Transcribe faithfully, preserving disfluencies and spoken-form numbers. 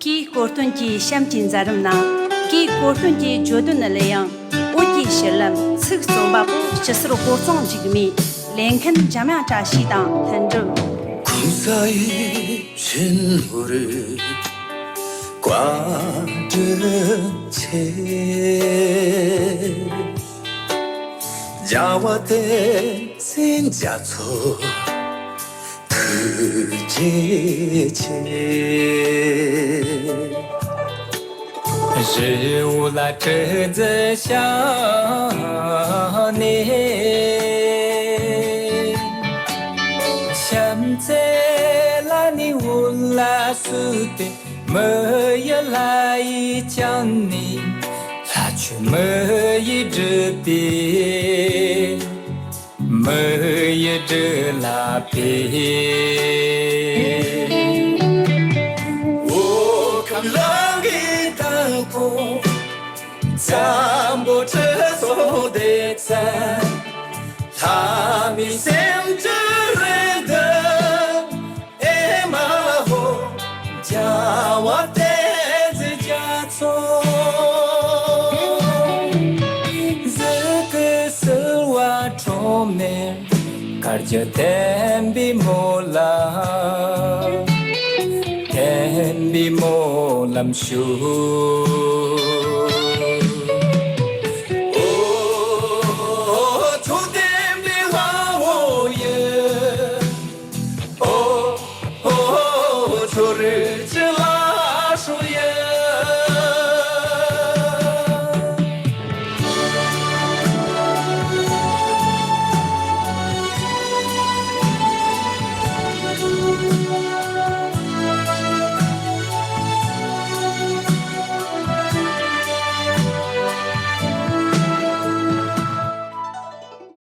གུས་བསྐོར་སྟོན་གྱི་གཤམ་གྱི་མཛད་རིམ་ནང་། གུས་བསྐོར་སྟོན་གྱི་བརྗོད་དོན་ནི་ལ་ཡང་། བོད་ཀྱི་གཞི་ལམ་ཚིག་རྩོམ་པ་པོ་སྤྱི་ཟུར་ཀོ་ཙང་འཇིགས་མེད། ལེན་མཁན་འཇམ་དབྱངས་བཀྲ་ཤིས་དང་ལྷན་གྲུབ། གུང་ས་ཡི་བྱིན་མོ་རེད་བཀའ་དྲིན་ཆེ། རྒྱལ་བ་བསྟན་འཛིན་རྒྱ་མཚོ་ཐུགས་རྗེ་ཆེ། རི་བོ་ལ་གྲུ་འཛིན་བཞག་ནས། བྱམས་བརྩེ་ལ་ནི་འོད་ལ་བསུས་ཏེ། མི་ཡི་ལ་ཡི་བཅངས་ནས། ལྷ་ཆོས་མི་ཡི་སྒྲུབ་པའི། མི་ཡི་སྒྲུབ་ལ་ཕེབས། འོ་ཁམས་གླིང་གི་དང་པོ། འཛམ་བུ་གྲུ་གསུམ་སྡེ་ཚན། ལྷ་མིའི་སེམས་ཀྱི་རེ་འདུན། ཨེ་མ་ཧོ། རྒྱལ་བ་བསྟན་འཛིན་རྒྱ་མཚོ། གཟི་བརྗིད་བསིལ་བ་ཁྲོམ་མེར། དཀར་གྱི་བསྟན་པའི་སྨོན་ལམ། བསྟན་པའི་སྨོན་ལམ་ཞུ།